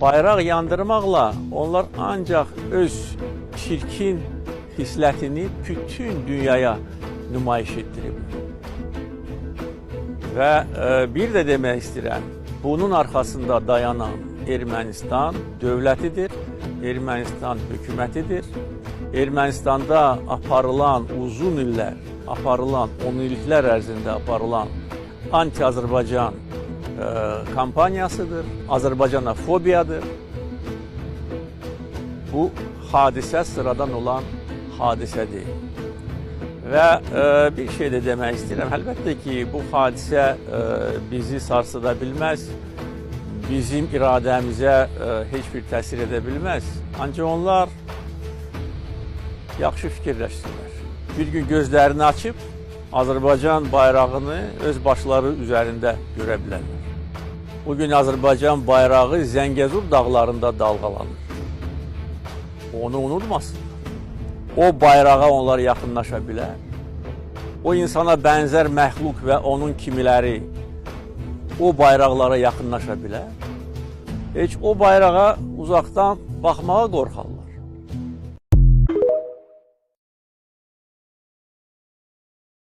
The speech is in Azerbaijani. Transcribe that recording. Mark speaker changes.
Speaker 1: Bayraq yandırmaqla onlar ancaq öz çirkin xislətini bütün dünyaya nümayiş etdiriblər. Və bir də demək istəyirəm, bunun arxasında dayanan Ermənistan dövlətidir, Ermənistan hökumətidir. Ermənistanda aparılan uzun illər, aparılan 10 illiklər ərzində aparılan anti-Azərbaycan kampaniyasıdır, Azərbaycana fobiyadır. Bu hadisə sıradan olan hadisə deyil. Və bir şey də demək istəyirəm. Əlbəttə ki, bu hadisə bizi sarsıda bilməz, bizim iradəmizə heç bir təsir edə bilməz. Ancaq onlar yaxşı fikirləşsinlər. Bir gün gözlərini açıb Azərbaycan bayrağını öz başları üzərində görə bilərlər. Bugün Azərbaycan bayrağı Zəngəzur dağlarında dalğalanır. Onu unutmasınlar. O bayrağa onlar yaxınlaşa bilər. O insana bənzər məxluq və onun kimiləri o bayraqlara yaxınlaşa bilər. Heç o bayrağa uzaqdan baxmağa qorxarlar.